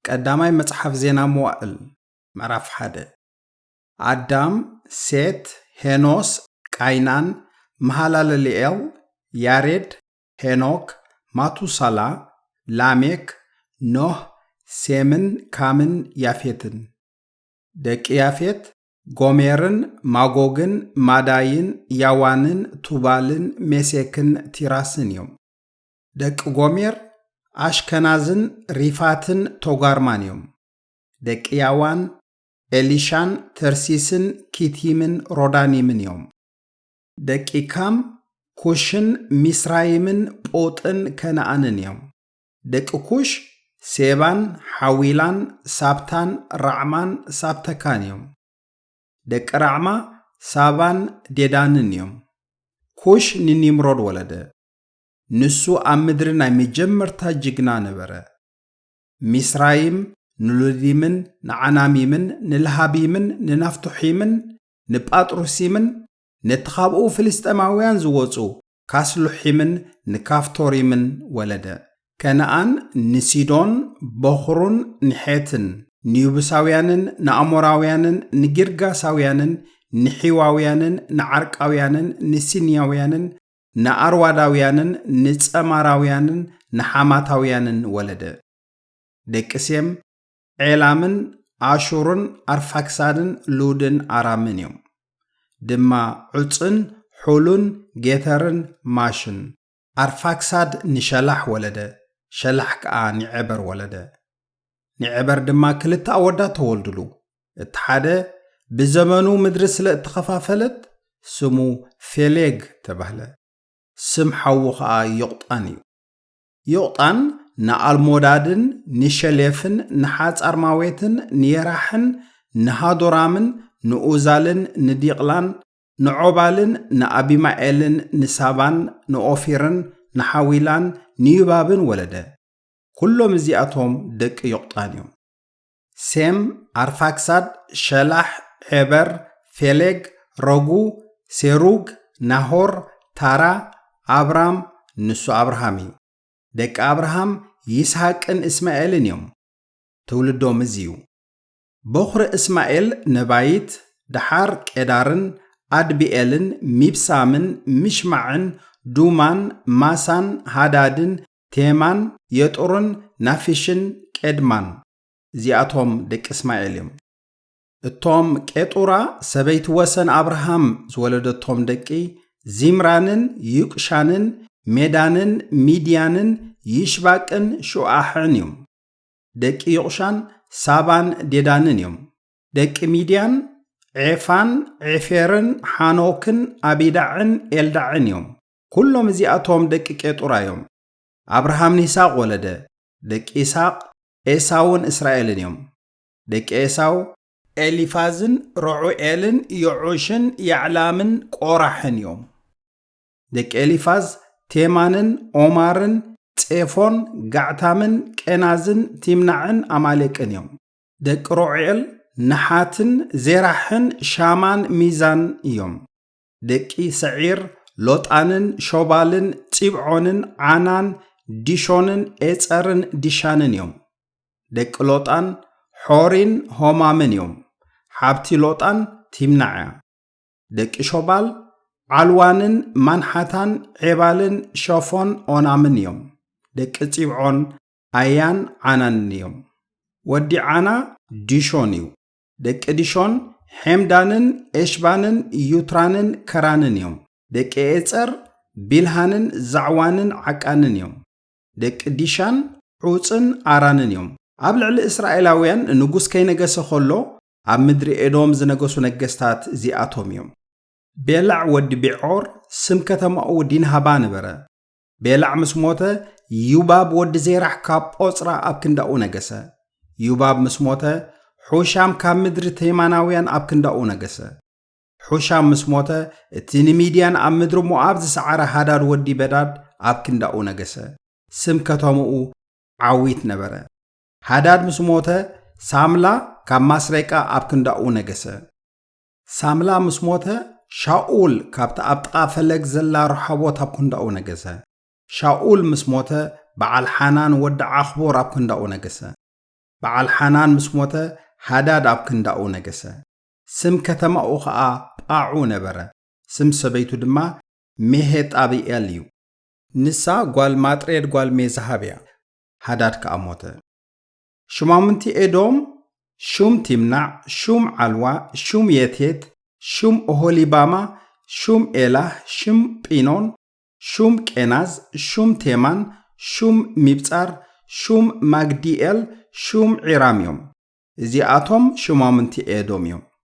ቀዳማይ መጽሓፍ ዜና መዋእል፣ ምዕራፍ ሓደ። ኣዳም፣ ሴት፣ ሄኖስ፣ ቃይናን፣ መሃላለልኤል፣ ያሬድ፣ ሄኖክ፣ ማቱሳላ፣ ላሜክ፣ ኖህ፣ ሴምን ካምን ያፌትን። ደቂ ያፌት፣ ጎሜርን ማጎግን ማዳይን ያዋንን ቱባልን ሜሴክን ቲራስን እዮም። ደቂ ጎሜር፣ ኣሽከናዝን ሪፋትን ቶጋርማን እዮም። ደቂ ያዋን፣ ኤሊሻን ተርሲስን ኪቲምን ሮዳኒምን እዮም። ደቂ ካም፣ ኩሽን ሚስራይምን ጶጥን ከነኣንን እዮም። ደቂ ኩሽ፣ ሴባን ሓዊላን ሳብታን ራዕማን ሳብተካን እዮም። ደቂ ራዕማ፣ ሳባን ዴዳንን እዮም። ኩሽ ንኒምሮድ ወለደ። ንሱ ኣብ ምድሪ ናይ መጀመርታ ጅግና ነበረ። ሚስራይም ንሉዲምን ንዓናሚምን ንልሃቢምን ንናፍቱሒምን ንጳጥሩሲምን ነቲ ካብኡ ፍልስጤማውያን ዝወጹ ካስሉሒምን ንካፍቶሪምን ወለደ። ከነኣን ንሲዶን በኹሩን ንሔትን ንዩቡሳውያንን ንኣሞራውያንን ንጊርጋሳውያንን ንሒዋውያንን ንዓርቃውያንን ንሲንያውያንን ንኣርዋዳውያንን ንጸማራውያንን ንሓማታውያንን ወለደ። ደቂ ሴም፣ ዔላምን ኣሹርን ኣርፋክሳድን ሉድን ኣራምን እዮም። ድማ ዑፅን ሑሉን ጌተርን ማሽን። ኣርፋክሳድ ንሸላሕ ወለደ፣ ሸላሕ ከኣ ንዔበር ወለደ። ንዔበር ድማ ክልተ ኣወዳት ተወልዱሉ። እቲ ሓደ ብዘመኑ ምድሪ ስለ እተኸፋፈለት ስሙ ፌሌግ ተባህለ። ስም ሓዉ ኸኣ ዮቕጣን እዩ። ዮቕጣን ንኣልሞዳድን ንሸሌፍን ንሓጻርማዌትን ንየራሕን ንሃዶራምን ንኡዛልን ንዲቕላን ንዖባልን ንኣቢማኤልን ንሳባን ንኦፊርን ንሓዊላን ንዩባብን ወለደ። ኩሎም እዚኣቶም ደቂ ዮቕጣን እዮም። ሴም፣ ኣርፋክሳድ፣ ሸላሕ፣ ዔበር፣ ፌሌግ፣ ረጉ፣ ሴሩግ፣ ናሆር፣ ታራ፣ ኣብራም፣ ንሱ ኣብርሃም እዩ። ደቂ ኣብርሃም ይስሐቅን እስማኤልን እዮም። ትውልዶም እዚ እዩ። በኹሪ እስማኤል ነባይት፣ ደሓር ቄዳርን ኣድብኤልን ሚብሳምን ምሽማዕን ዱማን ማሳን ሃዳድን ቴማን የጡርን ናፊሽን ቄድማን። እዚኣቶም ደቂ እስማኤል እዮም። እቶም ቄጡራ ሰበይቲ ወሰን ኣብርሃም ዝወለደቶም ደቂ ዚምራንን ይቅሻንን ሜዳንን ሚድያንን ይሽባቅን ሹኣሕን እዮም። ደቂ ይቕሻን ሳባን ዴዳንን እዮም። ደቂ ሚድያን ዔፋን ዔፌርን ሓኖክን ኣቢዳዕን ኤልዳዕን እዮም። ኩሎም እዚኣቶም ደቂ ቄጡራ እዮም። ኣብርሃም ንይስሐቅ ወለደ። ደቂ ይስሐቅ ኤሳውን እስራኤልን እዮም። ደቂ ኤሳው ኤሊፋዝን ረዑኤልን የዑሽን ያዕላምን ቆራሕን እዮም። ደቂ ኤሊፋዝ ቴማንን ኦማርን ጼፎን ጋዕታምን ቄናዝን ቲምናዕን ኣማሌቅን እዮም። ደቂ ሮዕኤል ነሓትን ዜራሕን ሻማን ሚዛን እዮም። ደቂ ሰዒር ሎጣንን ሾባልን ጺብዖንን ዓናን ዲሾንን ኤጸርን ዲሻንን እዮም። ደቂ ሎጣን ሖሪን ሆማምን እዮም። ሓብቲ ሎጣን ቲምናዕ እያ። ደቂ ሾባል ዓልዋንን ማንሓታን ዔባልን ሸፎን ኦናምን እዮም። ደቂ ጺብዖን ኣያን ዓናንን እዮም። ወዲ ዓና ዲሾን እዩ። ደቂ ዲሾን ሔምዳንን ኤሽባንን ዩትራንን ከራንን እዮም። ደቂ ኤጸር ቢልሃንን ዛዕዋንን ዓቃንን እዮም። ደቂ ዲሻን ዑጽን ኣራንን እዮም። ኣብ ልዕሊ እስራኤላውያን ንጉስ ከይነገሰ ኸሎ ኣብ ምድሪ ኤዶም ዝነገሱ ነገስታት እዚኣቶም እዮም። ቤላዕ ወዲ ቤዖር ስም ከተማኡ ዲንሃባ ነበረ። ቤላዕ ምስ ሞተ ዩባብ ወዲ ዜራሕ ካብ ጶጽራ ኣብ ክንዳኡ ነገሰ። ዩባብ ምስ ሞተ ሑሻም ካብ ምድሪ ቴማናውያን ኣብ ክንዳኡ ነገሰ። ሑሻም ምስ ሞተ እቲ ንሚድያን ኣብ ምድሪ ሞኣብ ዝሰዓረ ሃዳድ ወዲ በዳድ ኣብ ክንዳኡ ነገሰ። ስም ከተምኡ ዓዊት ነበረ። ሃዳድ ምስ ሞተ ሳምላ ካብ ማስሬቃ ኣብ ክንዳኡ ነገሰ። ሳምላ ምስ ሞተ ሻኡል ካብቲ ኣብ ጥቓ ፈለግ ዘላ ረሓቦት ኣብ ክንዳኡ ነገሰ። ሻኡል ምስ ሞተ በዓል ሓናን ወዲ ዓኽቦር ኣብ ክንዳኡ ነገሰ። በዓል ሓናን ምስ ሞተ፣ ሃዳድ ኣብ ክንዳኡ ነገሰ። ስም ከተማኡ ኸኣ ጳዑ ነበረ። ስም ሰበይቱ ድማ ሜሄጣብኤል እዩ። ንሳ ጓል ማጥሬድ ጓል ሜዛሃብ እያ። ሃዳድ ከኣ ሞተ። ሹማምንቲ ኤዶም፣ ሹም ቲምናዕ፣ ሹም ዓልዋ፣ ሹም የቴት፣ ሹም ኦሆሊባማ፣ ሹም ኤላህ፣ ሹም ጲኖን፣ ሹም ቄናዝ፣ ሹም ቴማን፣ ሹም ሚብጻር፣ ሹም ማግዲኤል፣ ሹም ዒራም እዮም። እዚኣቶም ሹማምንቲ ኤዶም እዮም።